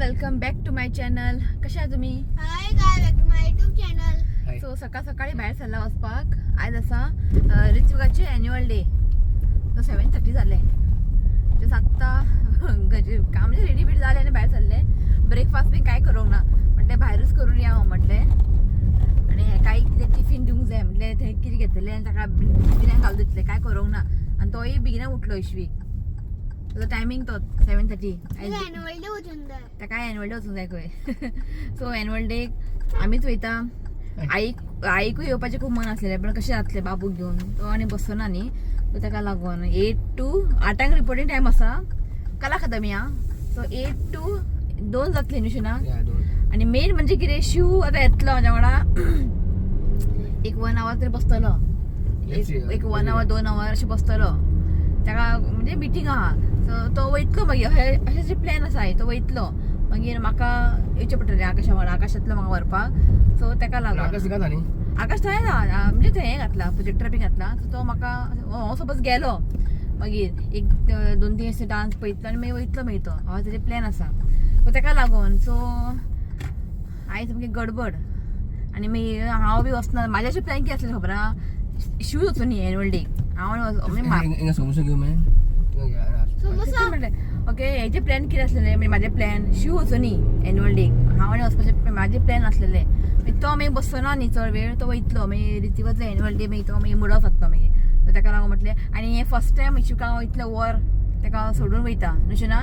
Welcome back to my channel. कशे आहा तुमी? Hi guys, back to my YouTube channel. So सकाळ सकाळी भायर सरला वचपाक. आयज आसा ऋत्विकाचे एन्युअल डे. सो 7:30 जालें. जस्ट आत्तां गजे काम म्हणजे रेडी बीड जालें आनी भायर सरले. ब्रेकफास्ट बी कांय करूंक ना, म्हटलें भायरूच करून या हांव म्हटलें. आनी हेकाय कितें टिफीन दिवंक जाय म्हटलें, थंय कितें घेतलें आनी ताका टिफिनाक घालून दितलें. कांय करूंक ना आनी तोय बेगिना उठलो इशवीक. ताजो टायमींग तो 7:30. तुका एन्युअल डे वचून जाय. ताका एन्युअल डे वचूंक जाय खंय. सो एन्युअल डेक आमीच वयता. आईक आईकूय येवपाचें खूब मन आसलेलें, पण कशें जातलें बाबूक घेवन, तो आनी बसना न्ही. सो ताका लागून 8 टू 8 रिपोर्टींग टायम आसा कला अकादमी आहा. सो 8 टू 2 जातली न्हू शिना. आनी मेन म्हणजे कितें, शिव आतां येतलो म्हाज्या वांगडा. एक 1 our तरी बसतलो, एक 1 our 2 our अशें बसतलो. ताका म्हणजे मिटींग आहा, सो तो वयतलो मागीर. अशें अशें जे प्लॅन आसा, तो वयतलो मागीर म्हाका येवचें पडटलें आकाशा वांगडा, आकाशांतलो म्हाका व्हरपाक. सो ताका लागून आकाश थंय म्हणजे थंय हें घातला, प्रोजेक्टर बी घातला. सो तो म्हाका हांव सपोज गेलो मागीर एक 2-3 अशे डांस पळयतलो आनी मागीर वयतलो मागीर तो. हांव तेजे प्लॅन आसा, सो ताका लागून. सो आयज सामकी गडबड आनी मागीर हांव बी वचना. म्हाजें अशें प्लॅन कितें आसलें खबर आहा, शूज वचून न्ही एन्युअल डेक हांव समोसा घेऊ मॅन. समोसा. म्हटलें ओके. हेजे प्लॅन कितें आसलेले म्हणजे म्हाजे प्लॅन शिव वचून न्ही एन्युअल डेक, हांव आनी वचपाचें म्हाजे प्लॅन आसलेले. मागीर तो मागीर बसचो ना न्ही चड वेळ, तो वयतलो मागीर ऋतिकाचो एन्युअल डे, मागीर तो मागीर मुड ऑफ जातलो मागीर. सो ताका लागून म्हटलें. आनी हें फर्स्ट टायम इशुका हांव इतलें वर ताका सोडून वयता न्हू ना.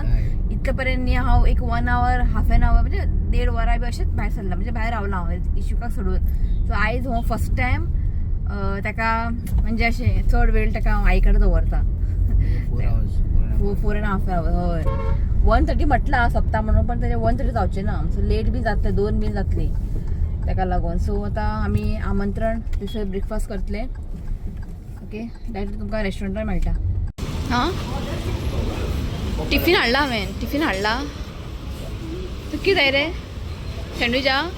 इतले पर्यंत न्ही हांव एक 1 our half an our म्हणजे 1.5 वरां बी अशेंच भायर सरलां, म्हणजे भायर रावलां हांव इशुकाक सोडून. सो आयज हो फर्स्ट टायम ताका म्हणजे अशें चड वेळ ताका हांव आई कडेन दवरता. 4.5 our. हय, 1:30 म्हटलां सोंपता म्हणून, पण तेजें 1:30 जावचें ना. सो लेट बी जातलें, 2 बी जातली ताका लागून. सो आतां आमी आमंत्रण थंयसर ब्रेकफास्ट करतले. ओके, डायरेक्ट तुमकां रेस्टॉरंटार मेळटा. हां, टिफीन हाडला हांवें, टिफीन हाडला. तुका कितें जाय रे? सँडवीच आहा.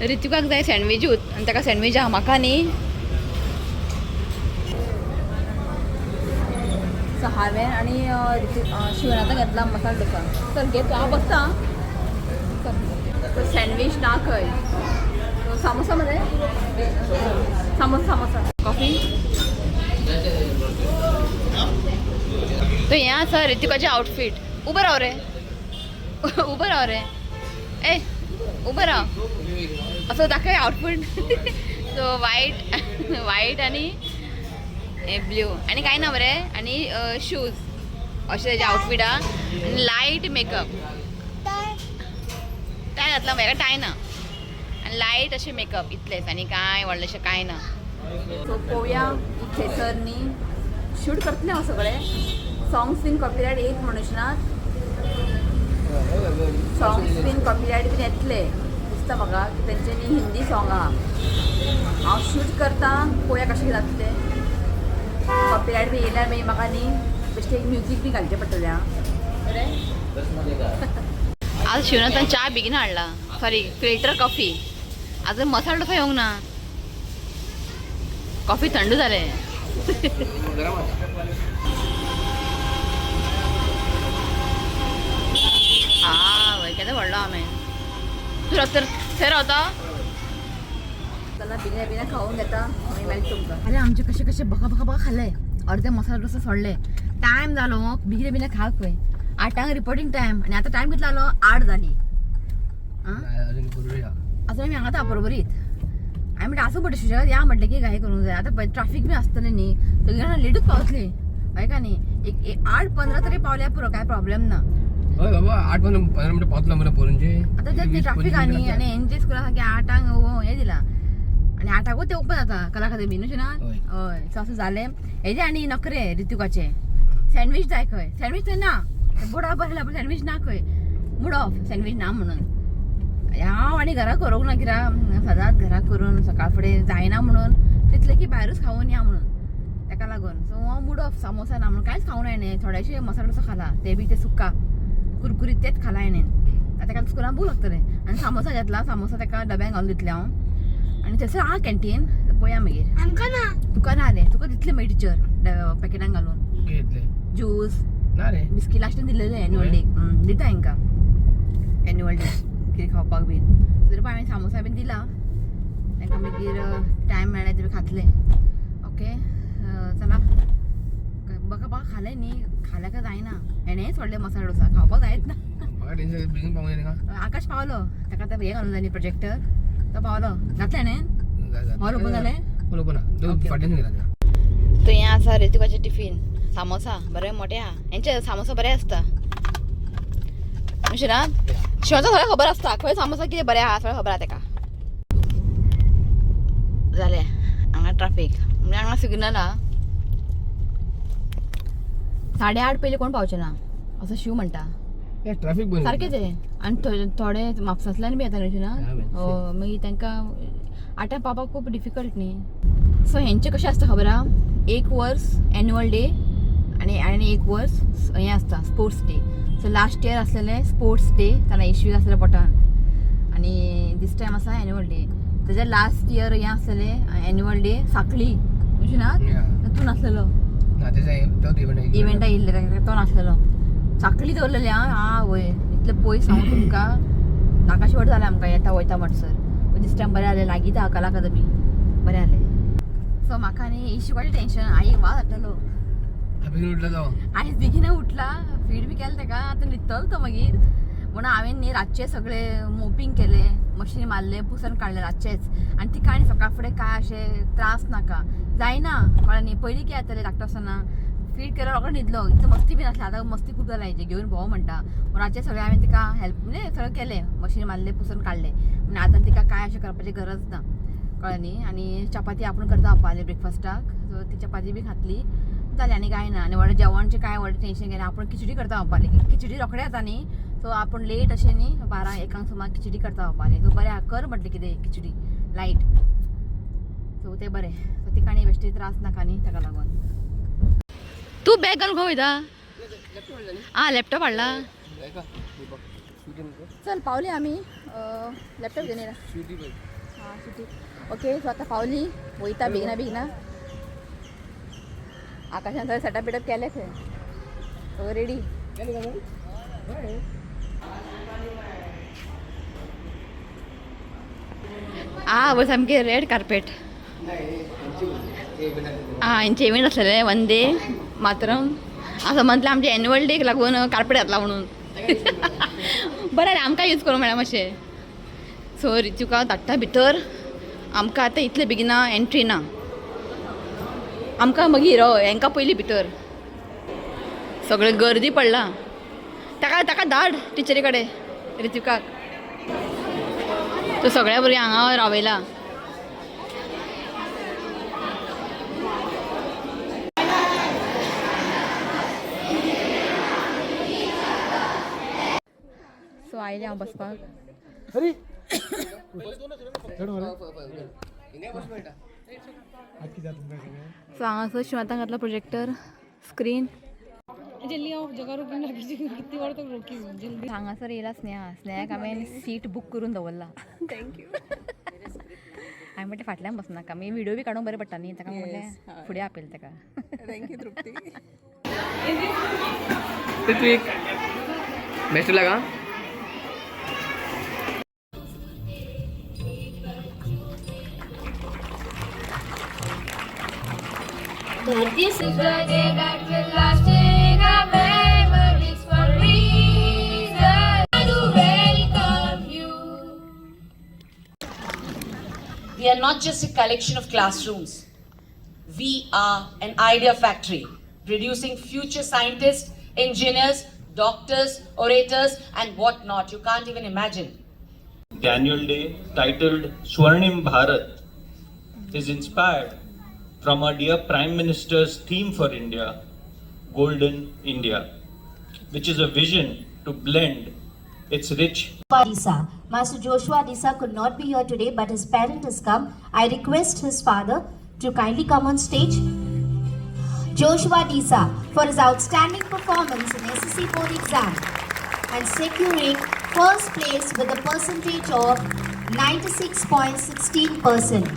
ऋतिकाक जाय सँडविचूच आनी ताका सँडवीच आहा, म्हाका न्ही. सो हांवें आनी शिवनाथान घेतला मसाला डोसा. चल घे तूं, हांव बसता. चल. सँडवीच ना खंय, सामोसा मरे, सामोसा सामोसा कॉफी. तो हें आसा ऋतिकाचें आउटफीट. उबो राव रे, उबो राव रे, ए उबो राव. असो दाखय आउटफीट. सो वायट वायट आनी ब्ल्यू आनी कांय ना मरे आनी शूज अशें तेजें आउटफीट आहा. आनी लायट मेकअप, टाय घातला म्हाका टाय ना. आनी लायट अशें मेकअप इतलेंच आनी कांय व्हडलेंशें कांय ना. सो पळोवया थंयसर न्ही शूट करतलें हांव सगळें. सॉंग्स बीन कॉपीरायट येत म्हणून ना, सॉंग्स बीन कॉपीरायट बीन येतले दिसता म्हाका की तेंच्यांनी हिंदी सॉंग आहा. हांव शूट करता, पळोवया कशें जातलें. कॉपीरायट बी येयल्यार मागीर म्हाका न्ही बेश्टें एक म्युजीक बी घालचें पडटलें. आं बरें. आज शिवनाथान च्या बेगीन हाडला, सॉरी फिल्टर कॉफी. अजून मसाला डोसा येवंक ना, कॉफी थंड जालें. आ वय केदो व्हडलो आमे. तूं तर थंय रावता. चला बिना बिना खावन घेता मागीर मेळटा तुमकां. अरे आमचे कशे कशे बका बका बका खाले, अर्दे मसाला डोसा सोडले. टायम जालो बेगीन बेगीन खा खंय. 8 रिपोर्टींग टायम आनी आतां टायम कितलो जालो, 8 जाली. आतां आमी हांगा बरोबरीत. हांवें म्हणलें आसूं बरें सुशेगाद या म्हटलें की घाई करूंक जाय. आतां ट्राफीक बी आसतलें न्ही, सगळीं जाणां लेटूच पावतलीं. हय का न्ही? एक 8:15 तरी पावल्यार पुरो, कांय प्रॉब्लेम ना. हय बाबा, 8:15 मिनटां पावतलो मरे पोरूंचे. आतां तें ट्राफीक आनी आनी एनजे स्कुला सारकें 8 हें दिलां आनी 8 तें ओपन जाता कला अकादमी न्हू ना. हय. सो अशें जालें हेजें. आनी नखरे ऋतिकाचें सँडवीच जाय खंय, सँडवीच थंय ना, बोर्डार बरयलां पण सँडवीच ना खंय, मूड ऑफ सँडवीच ना म्हणून. हांव आनी घरा करूंक ना कित्याक सदांच घरा करून सकाळ फुडें जायना म्हणून तितलें की भायरूच खावन या म्हणून ताका लागून. सो हांव मूड ऑफ सामोसा ना म्हणून कांयच खावंक ना. थोडेशे मसाला डोसा खाला, ते बी ते सुक्का कुरकुरीत तेच खाला हांवें. आतां ताका स्कुलान भूक लागतलें. आनी सामोसा घेतला, सामोसा ताका डब्यान घालून दितलें हांव. आनी थंयसर आहा कॅन्टीन, पळोवया मागीर. आमकां ना. तुका ना रे, तुका दितले मागीर टिचर पॅकेटान घालून. घेतले ज्यूस ना रे, बिस्कीट लास्टीन दिलेले एन्युअल डेक दिता हांकां. एन्युअल डे कितें खावपाक बीन. तरी पण हांवें सामोसा बीन दिला तांकां, मागीर टायम मेळ्ळें तरी खातले. ओके, चला. बघा बघा, खालें न्ही, खाल्यार काय जायना. हेणें सोडलें मसाला डोसा खावपाक जायत ना. म्हाका टेन्शन, बेगीन पावूंक जाय ताका. आकाश पावलो, ताका आतां हें घालूंक जाय न्ही प्रोजेक्टर. तो पावलो, जातलें हेणें. हॉल ओपन जालें? हॉल ओपन आहा, फाटल्यान गेला. तो हें आसा ऋतिकाचें टिफीन, सामोसा बरें मोठे आहा. हेंचे सामोसा बरें आसता शिरात. शिवाचो सगळें खबर आसता, खंय सामोसा कितें बरें आहा सगळें खबर आहा तेका. जालें, हांगा ट्राफीक म्हणजे हांगा सिग्नल आहा. 8:30 पयलीं कोण पावचे ना असो शिव म्हणटा. ट्राफीक बंद. सारकें तें. आनी थोडे म्हापसांतल्यान बी येता न्हू शिना, मागीर तांकां आठां पावपाक खूब डिफिकल्ट न्ही. सो हेंचें कशें आसता खबर आहा, एक वर्स एन्युअल डे आनी आनी एक वर्स हें आसता sports day. So last year आसलेलें स्पोर्ट्स डे, ताणें इश्यूज आसलेले पोटान, आनी दीस टायम आसा एन्युअल डे. तेज्या लास्ट इयर हें आसलेलें एन्युअल डे साखळी ना, तूं नासलेलो. इव्हेंटा येयल्ले तो नासलेलो. साखळी दवरलेली. आं वय, इतलें पयस हांव तुमकां नाका शेवट जालें आमकां येता वयता म्हणसर. दीस टायम बरें जालें, लागींच आहा कला अकादमी, बरें जालें. सो म्हाका न्ही इशुकाचें टेन्शन, आई वाज जातलो. आयज बेगीन उठला, फीड बी केलें ताका, आतां न्हिदतलो तो मागीर. म्हणून हांवें न्ही रातचें सगळें मोपिंग केलें, मशीन मारलें, पुसून काडलें रातचेंच. आनी तिका आनी सकाळ फुडें काय अशें त्रास नाका जायना, कळ्ळें न्ही. पयलीं कितें जातालें, धाकटो आसतना फीड केलो रोखडो न्हिदलो, इतली मस्ती बी नासली. आतां मस्ती खूब जाला हेजी, घेवन भोंव म्हणटा. पूण रातचें सगळें हांवें तिका हेल्प म्हणजे सगळें केलें, मशीन मारलें, पुसून काडलें. म्हणून आतां तिका काय अशें करपाची गरज ना, कळ्ळें न्ही. आनी चपाती आपूण करता बापाले ब्रेकफास्टाक, सो ती चपाती बी खातली, जालें. आनी कांय ना. आनी व्हडलें जेवणचें कांय व्हडलें टेंशन घेयना, आपूण खिचडी करता बापाली. खिचडी रोखडें जाता न्ही, सो आपूण लेट अशें न्ही, 12-1 सुमार खिचडी करता बापाली. सो बरें कर म्हटलें कितें खिचडी लायट, सो तें बरें. सो तिका आनी बेश्टे त्रास नाका न्ही ताका लागून. तूं बॅग घालून खंय वयता? आं, लॅपटॉप हाडला. चल पावली आमी, लॅपटॉप घेवन येयला. हां सुटी. ओके, सो आतां पावली, वयता बेगिना बेगिना. आकाशान सगळें सेटअप बिटअप केलें खंय, सगळें रेडी. आं वय, सामकें रेड कार्पेट. आं, हेंचे इव्हेंट आसलेले वंदे मातरम. आं, समजलें, आमचे एन्युअल डेक लागून कार्पेट घातला म्हणून. बरें जालें, आमकां यूज करूंक मेळ्ळा मातशें. सो रितुका धाडटा भितर, आमकां आतां इतले बेगिना एंट्री ना आमकां. मागीर हय, हेंकां पयलीं भितर. सगळें गर्दी पडला. ताका ताका धाड टिचरी कडेन रितिकाक. तो सगळ्या भुरग्यांक हांगा रावयला. सो आयलें हांव बसपाक. सो हांगासर शिवातां घातला प्रोजेक्टर स्क्रीन. जल्दी आओ, जगह रोकने लगी, कितनी बार तक रोकी हूँ, जल्दी. हांगासर येयला स्नेहा. स्नेहाक हांवें सीट बूक करून दवरला. Thank you. हांवें म्हटलें फाटल्यान बसनाका, मागीर व्हिडियो बी काडूंक बरें पडटा न्ही ताका. म्हटलें फुडें आपयलें ताका. Thank you तृप्ती. तू एक बेस्ट लगा. This is the day that will last in our memories for reason to welcome you. We are not just a collection of classrooms. We are an idea factory, producing future scientists, engineers, doctors, orators, and whatnot. You can't even imagine. The annual day, titled Swarnim Bharat, is inspired from our dear Prime Minister's theme for India, Golden India, which is a vision to blend its rich Disa. Master Joshua Disa could not be here today, but his parent has come. I request his father to kindly come on stage. Joshua Disa for his outstanding performance in SSC board exam and securing first place with a percentage of 96.16%.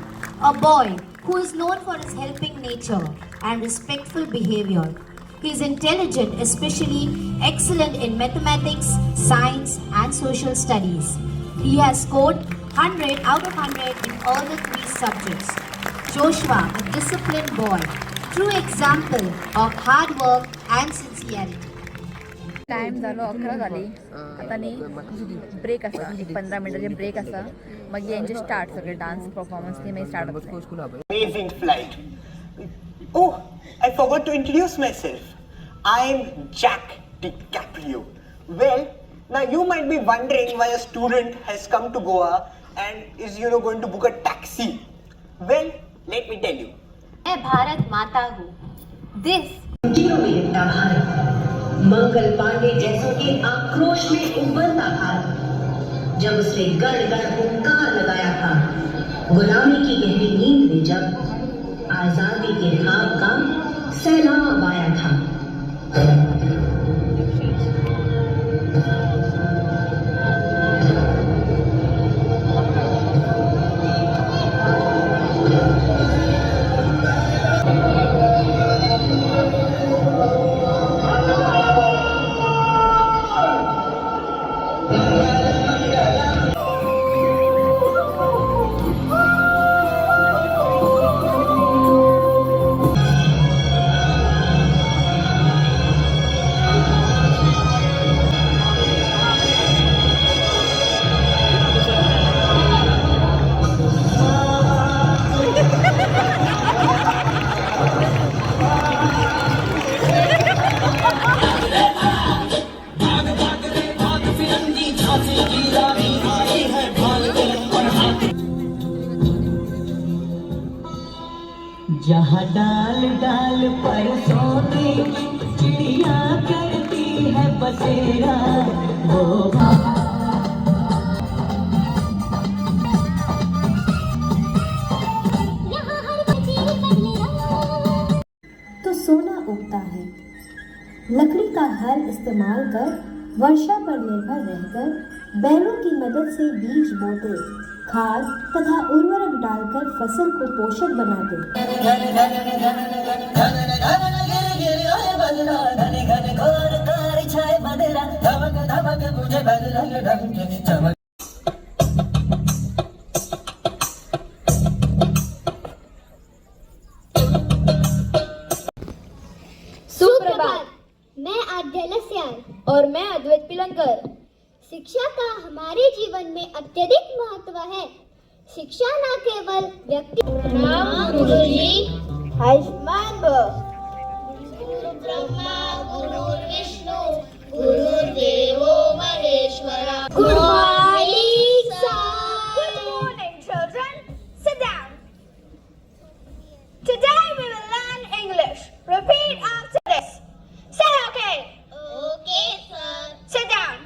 A boy who is known for his helping nature and respectful behavior. He is intelligent, especially excellent in mathematics, science, and social studies. He has scored 100 out of 100 in all the three subjects. Joshua, a disciplined boy, true example of hard work and sincerity. Time जालो 11 जाली. आतां न्ही break आसा, एक 15 मिनटाचे break आसा. मागीर हेंचे start सगळे डान्स परफॉर्मन्स ती मागीर स्टार्ट जातले. Amazing flight. Oh, I forgot to introduce myself. I'm Jack DiCaprio. Well, now you might be wondering why a student has come to Goa and is, going to book a taxi. Well, let me tell you. मैं भारत माता हूँ. This में लिपटा Bharat, Mangal Pandey जैसों K आक्रोश में उबलता भारत, जब उसने गण गण हुंकार लगाया था, गुलामी की गहरी नींद में जब आजादी के ख्वाब का सैलाब आया था. जहाँ डाल डाल पर सोने की चिड़िया करती है बसेरा, वो यहाँ हर बच्चे पहले तो सोना उगता है. लकड़ी का हल इस्तेमाल कर, वर्षा पर निर्भर रहकर, बैलों की मदद से बीज बोते, खाद तथा उर्वरक डालकर फसल को पोषक बनाते. सुप्रभात. मैं आद्या लस्याल और मैं अद्वैत पिलंकर. शिक्षा का हमारे जीवन में अत्यधिक महत्व है. शिक्षा न केवल व्यक्ति. प्रणाम गुरुजी. आयुष्मान भव. गुरु ब्रह्मा गुरुर्विष्णु गुरुर्देवो Maheshwara. Good morning. Good morning, children. Sit down. Today we will learn English. Repeat after this. Say okay. Okay sir. Sit down.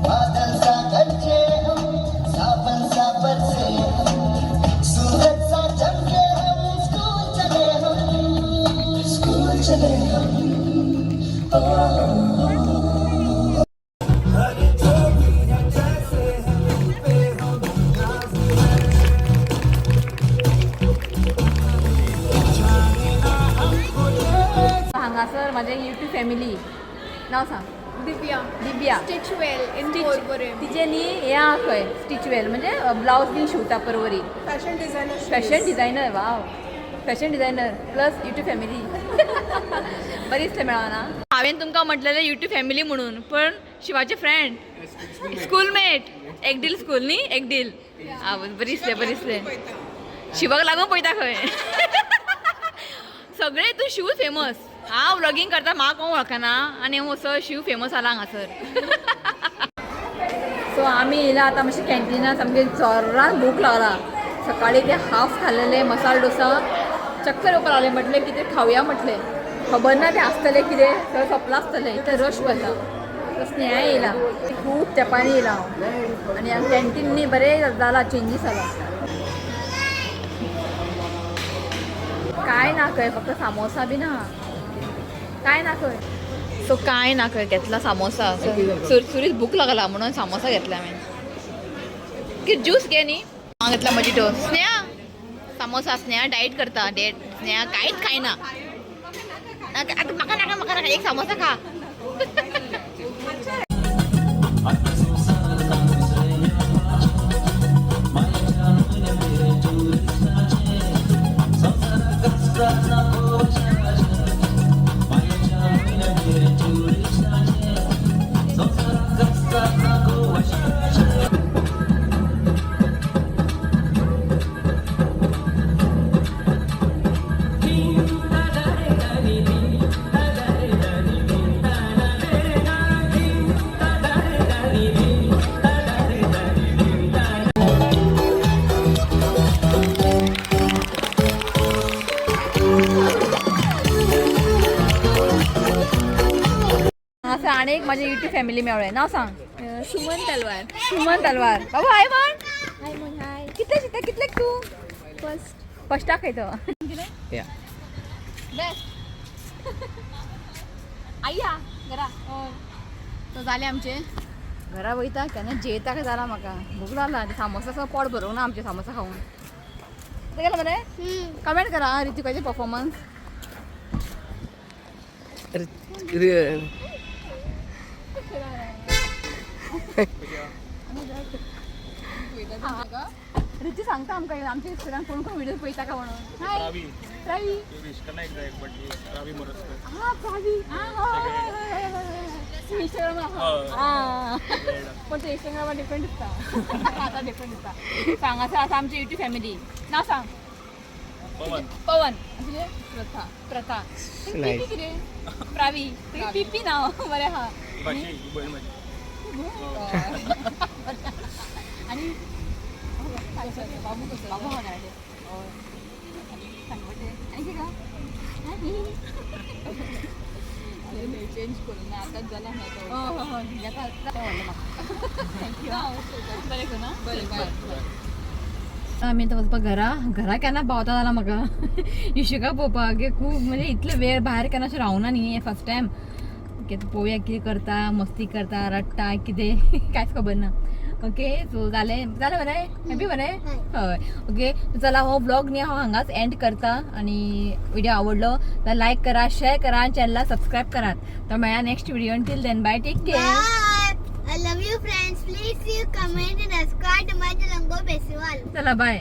Badal सा गरजे हम, सावन सा बरसे हम, सूरज सा चमके हम, स्कूल चले हम, स्कूल चले हम. हांगासर म्हाजें युट्यूब फॅमिली. नांव सांग. Divya. Divya. Stitchwell in Porvorim. तिचे न्ही हें आहा खंय, स्टिचवेल म्हणजे ब्लावज बीन शिंवता परवरी. Fashion designer. Fashion designer, wow, fashion designer plus YouTube family. बरी दिसलें मेळना. हांवें तुमकां म्हटलेलें युट्यूब फॅमिली म्हणून, पण शिवाचे फ्रेंड, स्कूलमेट, एकडील स्कूल न्ही, एकडील. आं, बरी दिसलें, बरी दिसलें. शिवाक लागून पळयता खंय सगळे हितून शिव फेमस. हांव व्लॉगींग करता, म्हाका कोण वळखना आनी सर शिव फेमस जाला हांगासर. सो आमी येयला आतां मातशें कॅन्टिनान. सामकें जोरान भूक लागला. सकाळी ते हाफ खाल्लेले मसाल डोसा. चक्कर येवपाक लागले. म्हटलें कितें खावया म्हटलें, खबर ना तें आसतलें कितें, सगळें सोंपलां आसतलें. इतलें रश वता. स्नेहा येयला खूब तेंपानी येयला हांव आनी कॅन्टीन बरें जाला, चेंजीस जाला. काय ना खंय, फक्त सामोसा बी ना, काय ना खंय. सो काय ना खंय घेतला सामोसा. सुरसुरीत भूक लागला म्हणून सामोसा घेतला हांवें. कितें ज्यूस घे न्ही. हांव घेतला मजिटो. स्नेहा सामोसा. स्नेहा डायट करता. डेट स्नेहा कांयच खायना. नाका म्हाका, नाका म्हाका, नाका. एक सामोसा खा. असं आणि एक माझ्या युट्यूब फॅमिली मेवळे. नाव सांग. सुमन तलवार. सुमन तलवार. बाबू हाय म्हण. हाय म्हण, हाय. कितले शिकता, कितले तू? फर्स्ट. फर्स्टाक खंय तो? या. बेस्ट आयया घरा. तो जाले आमचे, घरा वयता. केन्ना जेयता काय जाला, म्हाका भूक लागला. सामोसा सगळं पोट भरूंक ना आमचे सामोसा खाऊन. ते गेलं बरें. कमेंट करा ऋतिकाचे परफॉर्मन्स. अरे. ऋती सांगता आमकां आमच्या स्कुलान कोण कोण व्हिडिओ पळयता का म्हणून. हाय प्रावी. हा प्रावी, हा इंस्टाग्राम. हा, पण ते इंस्टाग्रामार डिफरंट दिसता, आतां डिफरंट दिसता. सांग, आसा आसा आमची युट्यूब फॅमिली. नाव सांग. पवन. पवन. तुजें? प्रथा. प्रथा. Nice. पिपी कितें? प्रावी. तुगे पिपी नांव बरें आहा. आनी बाबू कसो? बाबू आहा घरा. सांगपाचें आनी कितें? चेंज करून ना, आतांच जाला. हो, thank you. बरें कर ना. बरें, बाय. आमी आतां वचपाक घरा. घरा केन्ना पावता जाला म्हाका इशुका पळोवपाक की खूब म्हणजे इतले वेळ भायर केन्ना अशें रावना न्ही, हें फर्स्ट टायम. ओके, पळोवया कितें करता, मस्ती करता, रडटा कितें, कांयच खबर ना. ओके, सो जालें जालें, बरें, हॅपी बरें. हय, ओके, चला, हो ब्लॉग न्ही हांव हांगाच एंड करता. आनी व्हिडिओ आवडलो जाल्यार लायक करा, शेअर करा आनी चॅनलाक सबस्क्रायब करात. तर मेळया next video. Till then, bye, take care. Bye. I love you, friends. Please you comment and subscribe to my channel. Go Festival. चला, बाय.